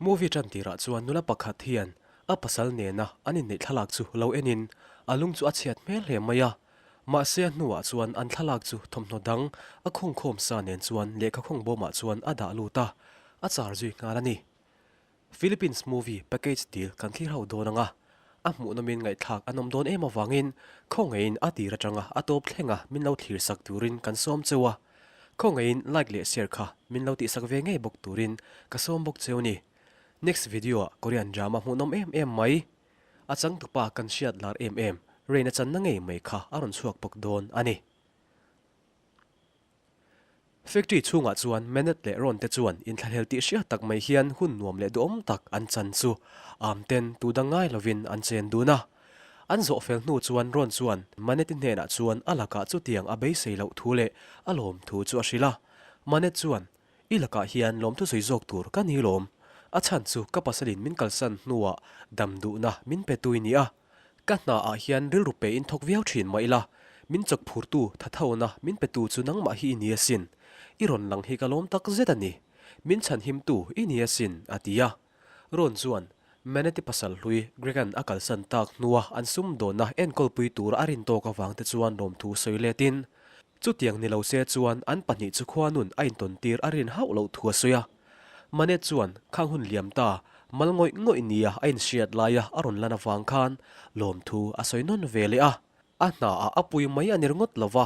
Movie ṭan tirah chuan nula pakhat hian a pasal nena an inneih thlalak chu lo enin a lung chu a chhiat hmel hle mai a. Mahse a hnuah chuan an thlalak chu thawmhnaw dang a khawngkhawm sa nen chuan lehkha khawngbawmah chuan a dah lut a, a char zui nghal a ni. Philippines movie package deal kan thlir ho dawn ang a, a hmuhnawmin ngaihthlak a nawm dawn em avangin khawngaihin a tir atanga a tawp thlenga min lo thlir sak turin kan sawm cheu a, khawngaihin like leh share kha min lo tihsak ve ngei bawk turin ka sawm bawk cheu ni. Next video ah Korean drama hmuhnawm em em mai, a changtupa kan hriat lar em em Rain a channa ngei mai kha a rawn chhuak bawk dawn a ni. Factory chhungah chuan Manet leh Ron te chuan inthlahlel tih hriat tak mai hian hun nuam leh duhawm tak an chan chu am ten tu dang ngai lovin an chen dun a. An zawh fel hnu chuan Ron chuan Manet-i hnenah chuan a lakah chutiang a beisei loh thu leh a lawm thu chu a hrilh a. Manet chuan, I lakah hian lawmthu sawi zawk tur ka ni lawm. A chhan chu ka pasalin min kalsan hnuah dam duhna min pe tui nia. Ka hna ah hian rilru pe in thawk viau thin mah ila, min chawk phurtu thathona min petu chu nangmah hi i ni asin. I rawn lang hi ka lawm tak zet a ni. Min chhanhimtu i ni asin, a ti a. Rawn chuan Manety pasal hlui Greg-a'n a kalsan tak hnua an sumdawnna enkawlpui tur a rin tawk avang te chuan lawmthu sawi letin, Chutiang ni lo se chuan an pahnih chu khuanun a intawntir a rin hauh loh thu a sawi a. Manet chuan khang hun liam ta, mal ngawih ngawih nia a inhriat laia a rawn lan avang khan lawmthu a sawi nawn ve leh a. A hnaah a pui mai a ni ringawt lo va,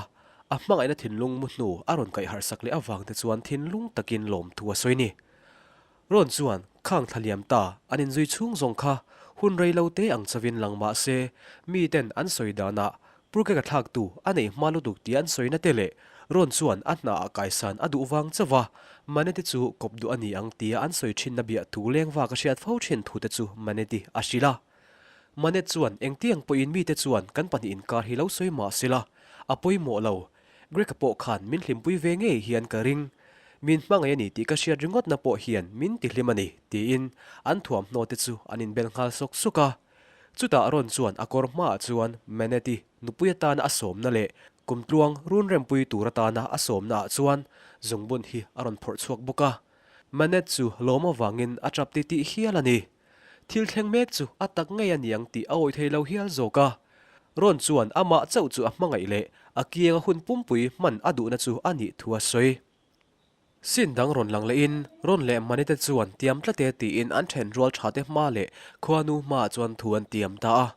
a hmangaihna thinlung mu hnu a rawn kaih harhsak leh avang te chuan thinlung takin lawmthu a sawi ni. Rawn chuan khang thla liam ta an inzui chhung zawng kha hun rei lo te ang chavin lang mah se, miten an sawi danah Purkek a thlaktu a nei hma lutuk tih an sawina te leh Rawn chuan a hnaah kaisan a duh vang chauh va, Maneti chu kawp duh a ni ang tia an sawi thinna biah thu leng vak a hriat fo thin thu te chu Maneti a hrilh a. Manet chuan engtiang pawhin mite chuan kan pahnih inkar hi lo sawi mah sela, a pawimawh lo. Greg-a pawh khan min hlimpui ve ngei hian ka ring. Min hmangaih a ni tih ka hriat ringawtna pawh hian min tihlim a ni, tiin an thuamhnaw te chu an inbel nghal sawk sawk a. Chutah Ron chuan a kawr hmaah chuan Manette-i nupui atana a sawmna leh kumtluang run rempui tur atana a sawmnaah chuan zungbun hi a rawn phawrh chhuak bawk a. Manette chu lawm avangin a tap titih hial a ni. Thil thleng mek chu a tak ngei a niang tih a awih thei lo hial zawk a. Ron chuan amah chauh chu a hmangaih leh a kianga hun pumpui hman a duhna chu a nih thu a sawi. Sin dang rawn lang lehin Ron leh Manite chuan tiam tlat e tiin an then rual tha te hma leh khuanu hmaah chuan thu an tiam ta a.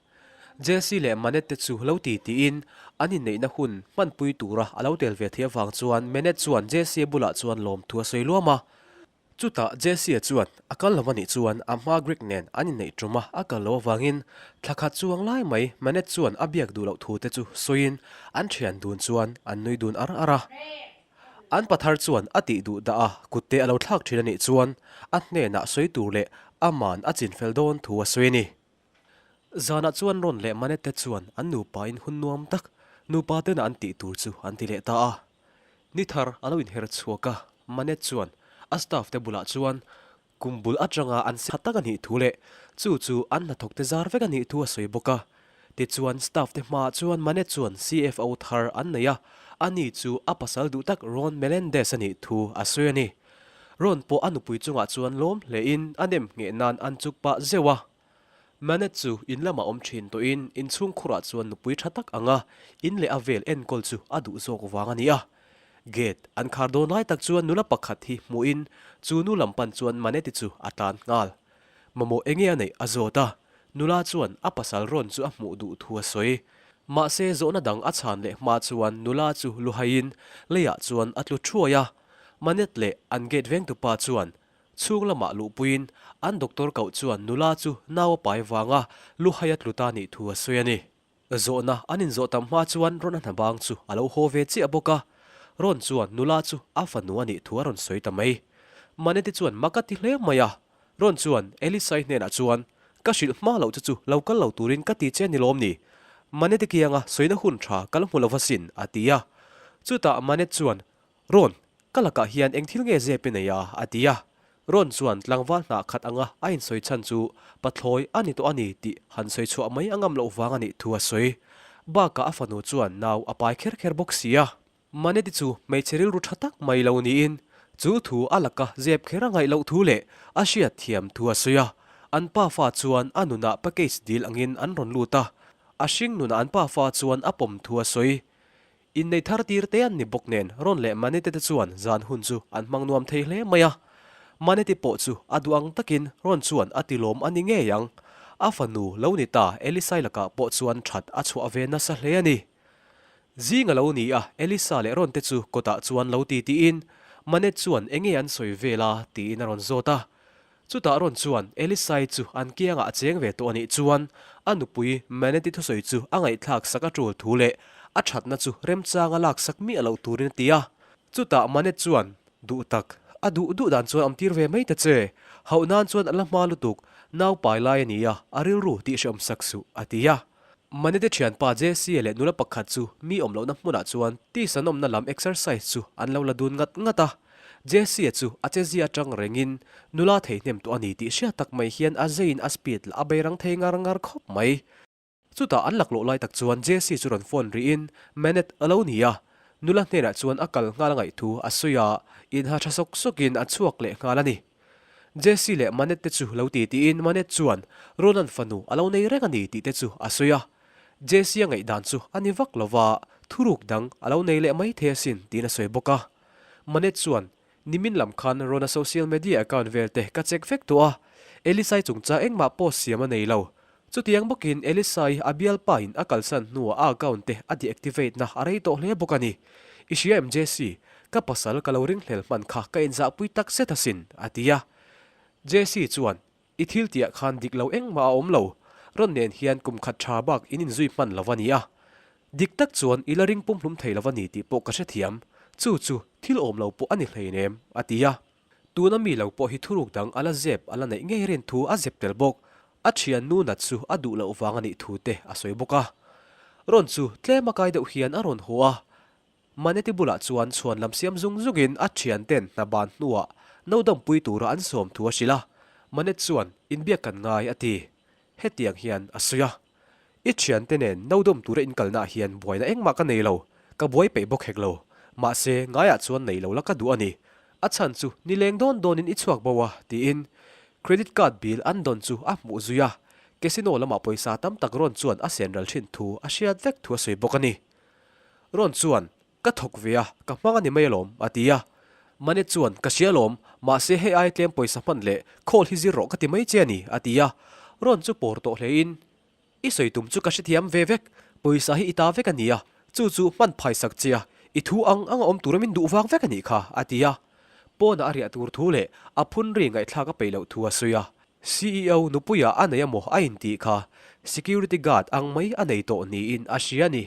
Jesse leh Manette te chu lo ti tiin an inneihna hun hmanpui tura a lo tel ve theih avang chuan Manette chuan Jesse bulah chuan lawmthu a sawi luam a. Chutah Jesse-a chuan a kal lo a nih chuan a hma Greg nen an inneih ṭum a, a kal lo avangin thla khat chuang lai mai Manet chuan a biak duh loh thu te chu sawiin an ṭhian dun chuan an nui dun ar ar a. An pathar chuan a tih duh dah a, kutte a lo thlak ṭhin a nih chuan a hnenah sawi tur leh aman a chinfel dawn thu a sawi a ni. Zanah chuan Ron leh Manette chuan an nupain hun nuam tak nupa tena an tih tur chu an ti leh ta a. Ni thar a lo inher chhuak a, Manette chuan a staff te bulah chuan kum bul atanga an si tak a nih thu leh chu chu an hnathawk te zar vek a nih thu a sawi bawk a. Tichuan staff te hmaah chuan Manette chuan CFO thar an nei a, ani chu a pasal duh tak Ron Melendez a nih thu a sawi a ni. Ron pawh a nupui chungah chuan lawm hlein a nem ngheh nan an chuk pah zeuh a. Manet chu in lamah awm thin tawhin in chhungkhurah chuan nupui tha tak anga in leh a vel enkawl chu a duh zawk vang a ni a. Gate an khar dawn lai tak chuan nula pakhat hi hmuhin chu nu lam pan chuan Maneti chu a tlan nghal. Mamawh enge a neih a zawt a, nula chuan a pasal rawn chu a hmuh duh thu a sawi. Mahse zawhna dang a chhan leh hma chuan nula chu luhaiin leiah chuan a tlu thuai a. Manet leh an gate vengtupa chuan Chhung lamah luhpuiin an doctor koh chuan nula chu nau a pai vanga luhai a tlu ta nih thu a sawi a ni. Zawhna an inzawh tam hma chuan Ron a hna bang chu a lo haw ve chiah bawk a. Ron chuan nula chu a fanu a nih thu a rawn sawi ta mai. Maneti chuan mak a ti hle mai a. Ron chuan Elisai hnenah chuan, Ka hrilh hma loh che chu lo kal lo turin ka ti che ni lawm ni? Maneti kianga sawina hun tha ka la hmu lo va sin, a ti a. Chutah Manet chuan, Rawn, ka lakah hian eng thil nge zep i nei a? a ti a. Rawn chuan tlangval hnah khat anga a insawi chhan chu pathlawi a ni tawh a ni tih han sawi chhuah mai a ngam loh vang a nih thu a sawi. Bakah a fanu chuan nau a pai kher kher bawk si a. Maneti chu hmeichhe rilru tha tak mai lo niin. Chu thu a laka zep kher a ngaih loh thu leh a hriat thiam thu a sawi a. An pafa chuan a nunah package deal angin an rawn lut a, a hring nunah an pafa chuan a pawm thu a sawi. Innei thar tir te an ni bawk nen Ron leh Manette te chuan zan hun chu an hmang nuam thei hle mai a. Manette pawh chu a duh ang takin Ron chuan a ti lawm a ni ngei ang. A fanu lo ni ta Elisai lakah pawh chuan that a chhuah ve nasa hle a ni. Zing a lo ni a, Elisa leh Ron te chu kawtah chuan lo ti tiin Manette chuan enge an sawi vel a tiin a rawn zawt a. Chutah rawn chuan Elisai chu an kiangah a cheng ve tawh a nih chuan a nupui Maneti thusawi chu a ngaihthlak sak a tul thu leh a thatna chu remchanga laksak miah loh turin a ti a. Chutah Manet chuan, Duh tak, a duh duh dan chuan awmtir ve mai ta che. Hauh nan chuan a la hma lutuk, nau pai lai a ni a, a rilru tih hrehawm sak suh, a ti a. Manete thianpa Jesse-a leh nula pakhat chu mi awm lohna hmunah chuan tisa nawmna lam exercise chu an lo la dun ngat ngat a. Jesse-a chu a chezia atang rengin nula theihnem tawh a ni tih hriat tak mai hian a zeiin a speed lah a beirang thei ngar ngar khawp mai. Chutah an laklawh lai tak chuan Jesse chu rawn phone rihin Manet a lo ni a, nula hnenah chuan a kal nghal a ngaih thu a sawi a, inha tha sawk sawkin a chhuak leh nghal a ni. Jesse leh Manet te chu lo ti tiin Manet chuan Ronan fanu a lo nei reng a ni tih te chu a sawi a. Jesse a ngaihdan chu a ni vak lo va, thuruk dang a lo nei leh mai thei asin tiin a sawi bawk a. Manet chuan, Nimin lam khan Rona social media account vel te ka check vek tawh a, Elisai chungchang engmah post siam a nei lo. Chutiang bawkin Elisai a bialpa in a kalsan hnuah a account te a deactivate na a rei tawh hle bawk a ni. I hria em Jesse? Ka pasal ka lo ringhlel hman kha ka inzahpui tak zet asin, a ti a. Jesse chuan, I thil tihah khan dik lo engmah a awm lo, rawn nen hian kum khat tha bak in inzui hman lo a ni a. Dik tak chuan i la ring pumhlum thei lo a ni tih pawh ka hrethiam, chu chu thil awm lo pawh a ni hleinem, a ti a. Tuna mi lo pawh hi thuruk dang a la zep a la neih ngei rin thu a zep tel bawk. A thiannu nat chu a duh loh vang a nih thu te a sawi bawk a. Rawn chu tlem a kai deuh hian a rawn haw a. Maneti bulah chuan chhuan lam siam zung zungin a thianten hna ban hnuah no dampui tura an sawm thu a hrilh a. Manet chuan inbiak kan ngai a ti. Hetiang hian a sawi a. I thiante nen no dawm tura inkalnaah hian buaina engmah ka nei lo, ka buai peih bawk hek lo. Mahse, ngaiah chuan nei lo la ka duh a ni. A chhan chu nileng dawn dawnin i chhuak bo a, tiin credit card bill an dawn chu a hmuh zui a. Casino lamah pawisa tam tak Ron chuan a sen ral thin thu a hriat vek thu a sawi bawk a ni. Ron chuan, Ka thawk ve a, ka hmang a ni mai alawm, a ti a. Manet chuan, Ka hria alawm, mahse hei ai tlem pawisa hman leh khawl hi zir rawh ka ti mai che a ni, a ti a. Ron chu pawr tawh hlein, I sawi tum chu ka hrethiam ve vek, pawisa hi i ta vek a ni a, chu chu hman phaisak che a, i thu ang ang a awm tura min duh vang vek a nih kha, a ti a. Pawnah a riah tur thu leh a phun ri ngaihthlak a peih loh thu a sawi a. CEO nupuia a nei amaw a intih kha security guard ang mai a nei tawh niin a hria a ni.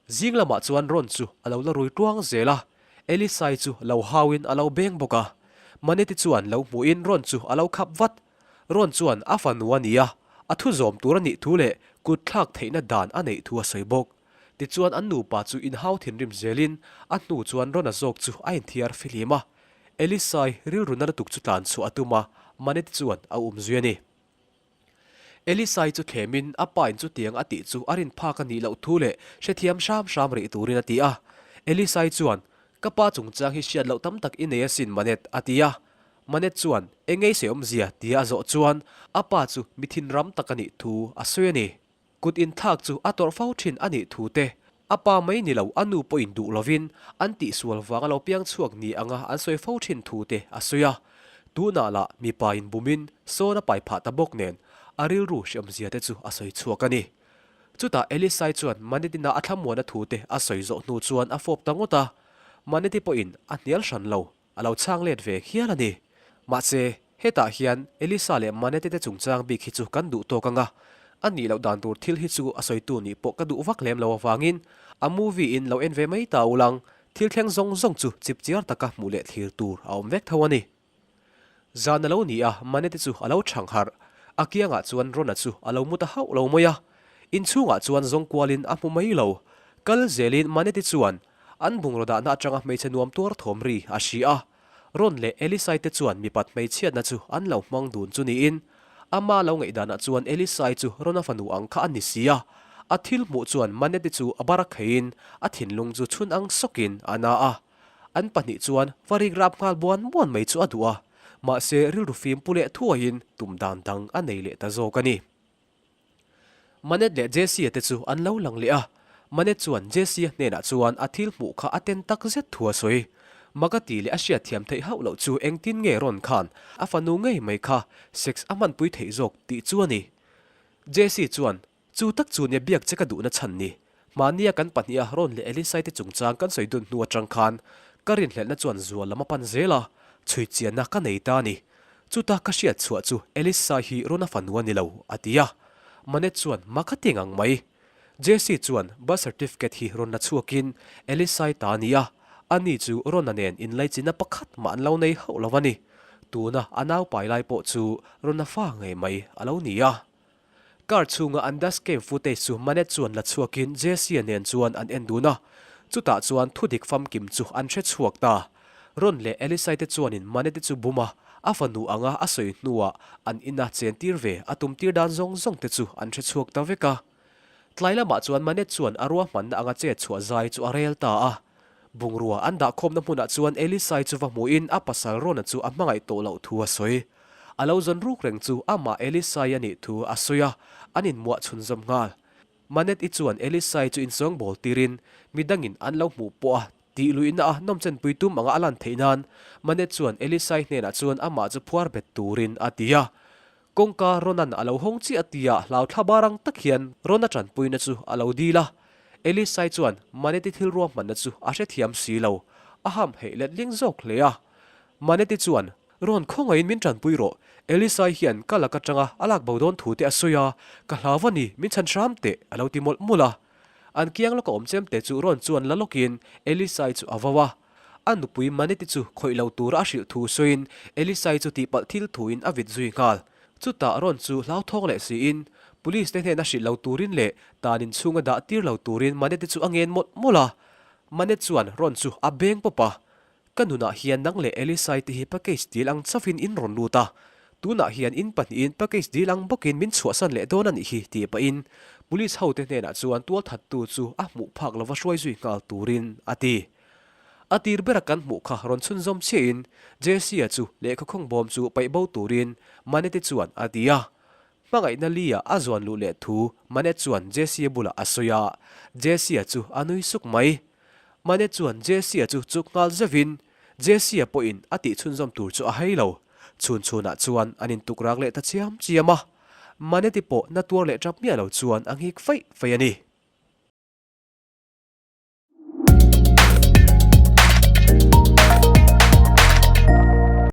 Zing lamah chuan Ron chu a lo la rui tuang zel a, Elisai chu lo hauin a lo beng bawk a. Maneti chuan lo hmuhin Ron chu a lo khap vat. Ron chuan a fanu a ni a, a thu zawm tur a nih thu leh kut thlak theihna dan a neih thu a sawi bawk. Tichuan an nupa chu inhau thinrim zelin a hnu chuan Ron-a zawk chu a inthiar fihlim a. Elisai rilru na lutuk chu tlan chhuah a tum a, Maneti chuan a um zui a ni. Elisai chu thlemin a pain chutiang a tih chu a rin phak a nih loh thu leh hrethiam hram hram rih turin a ti a. Elisai chuan, Ka pa chungchang hi hriat loh tam tak i nei asin Manet, a ti a. Manet chuan, Engei sawi awmzia? tia a zawh chuan a pa chu mi thinram tak a nih thu a sawi a ni. Kut inthlak chu a tawrh fo thin a nih thu te, a pa mai ni lo a nu pawhin duh lovin an tihsual vang a lo piang chhuak ni anga an sawi fo thin thu te a sawi a. Tunah lah mipa in bumin sawn a pai phah ta bawk nen a rilru hriamzia te chu a sawi chhuak a ni. Chutah Elisai chuan Manetina a thlamuana thu te a sawi zawh hnu chuan a fawp ta ngawt a, Maneti pawhin a hnial hran lo. A lo chhang let ve hial a ni. Mahse, hetah hian Elisa leh Manete te chungchang bik hi chu kan duh tawk ang a, a nih loh dan tur thil hi chu a sawitu nih pawh ka duh vak lem lo avangin a movie in lo en ve mai ta ulang, thil thleng zawng zawng chu chipchiar taka hmuh leh thlir tur a awm vek tho a ni. Zan a lo ni a, Manete chu a lo chhang harh. A kiangah chuan Rona chu a lo mu ta hauh lo mai a. Inchhungah chuan zawng kualin a hmu mai lo. Kal zelin Manete chuan An bungraw dahna atanga hmeichhe nuam tuar thawm ri a hri a. Ron leh Elisai te chuan mipat hmeichhiatna chu an lo hmang dun chu niin, ama lo ngaihdanah chuan Elisai chu Rona fanu ang kha a ni si a. A thil hmuh chuan Maneti chu a bar a kheiin a thinlung chu chhun ang sawkin a na a. An pahnih chuan va rikrap nghal buan buan mai chu a duh a, mahse rilru fim pu leh thuaiin tum dan dang a nei leh ta zawk a ni. Manet leh Jesse-a te chu an lo lang leh a, Manet chuan Jesse-a hnenah chuan a thil hmuh kha a ten tak zet thu a sawi. Maka tih leh a hriatthiam theih hauh loh chu engtin nge rawn khan a fanu ngei mai kha sex a hmanpui theih zawk tih chu a ni. Jesse chuan Chu tak chu nia biak che ka duhna chhan ni. Mahnia kan pahniha Ron leh Elisai te chungchang kan sawi dun hnu atang khan ka rinhlelhna chuan zual lam a pan zel a, chhui chianna ka nei ta a ni. Chuta ka hriat chhuah chu Elisai hi Rona fanu a ni lo, a ti a. Manet chuan mak a ti ngang mai. Jesse chuan birth certificate hi rawn la chhuakin Elisai ta a ni a, ani chu Rona nen inlaichinna pakhat mah an lo nei hauh lo a ni. Tuna a naupai lai pawh chu Rona fa ngei mai a lo ni a. Car chhunga an dash cam footage chu Manet chuan la chhuakin Jesse-a nen chuan an en dun a, chutah chuan thudik famkim chu an hre chhuak ta. Ron leh Elisai te chuanin Manet-i chu bum a, a fanu anga a sawi hnuah an ina chentir ve a tumtir dan zawng zawng te chu an hre chhuak ta vek a. Tlai lamah chuan Manet chuan a ruahmanna anga chet chhuah zai chu a rel ta a. Bungrua an dahkhawmna hmunah chuan Elisai chu va hmuhin a pasal Rona chu a hmangaih tawh loh thu a sawi. A lo zawn ruk reng chu amah Elisai a nih thu a sawi a, an inmuah chhunzawm nghal. Manet-i chuan Elisai chu insawngbawl tirin midangin an lo hmuh pawh a tih luihna a nawmchenpui tum anga a lan theih nan Manet chuan Elisai hnenah chuan amah chu phuar bet turin a ti a. Kawngka Ronan a lo hawng chiah tia hlau thla bar ang tak hian Rona tanpuina chu a lo dil a. Elisai chuan Maneti thil ruahmanna chu a hrethiam si lo, a ham heih letling zawk hle a. Maneti chuan, Ron khawngaihin min tanpui rawh, Elisai hian ka lak atanga a lak bo dawn thu te a sawi a, ka hlau va ni, min chhan hram teh, a lo ti mawlh mawlh a. An kiang lawka awm chem te chu Ron chuan la lawkin Elisai chu a vau a. A nupui Maneti chu khawih lo tura a hrilh thu sawiin Elisai chu tihpalh thil thuin a vit zui nghal. Chutah Ron chu hlauthawng leh siin Police te hnena hrilh lo turin leh tan inchhunga dah tir lo turin Maneti chu a ngen mawlh mawlh a. Manet chuan Ron chu a beng pawp a, Ka nunah hian nang leh Elisai te hi package dil ang chauhin in rawn lut a, tunah hian in pahnihin package dil ang bawkin min chhuahsan leh dawn a nih hi tih pahin Police hote hnenah chuan tualthattu chu a hmuh phak lova hruai zui nghal turin a ti. A tir bera kan hmuh kha rawn chhunzawm chiahin Jesse-a chu lehkha khawngbawm chu paih bo turin Manette chuan a ti a. Hmangaihna Lee-a a zuan luh leh thu Manette chuan Jesse-a bulah a sawi a, Jesse-a chu a nui suk mai. Manette chuan Jesse-a chu chuk nghal zeuhin Jesse-a pawhin a tih chhunzawm tur chu a hei lo. Chhun chhunah chuan an intuk rak leh ta chiam chiam a. Manette-i pawh na tuar leh tap miah lo chuan a ngik faih faih a ni.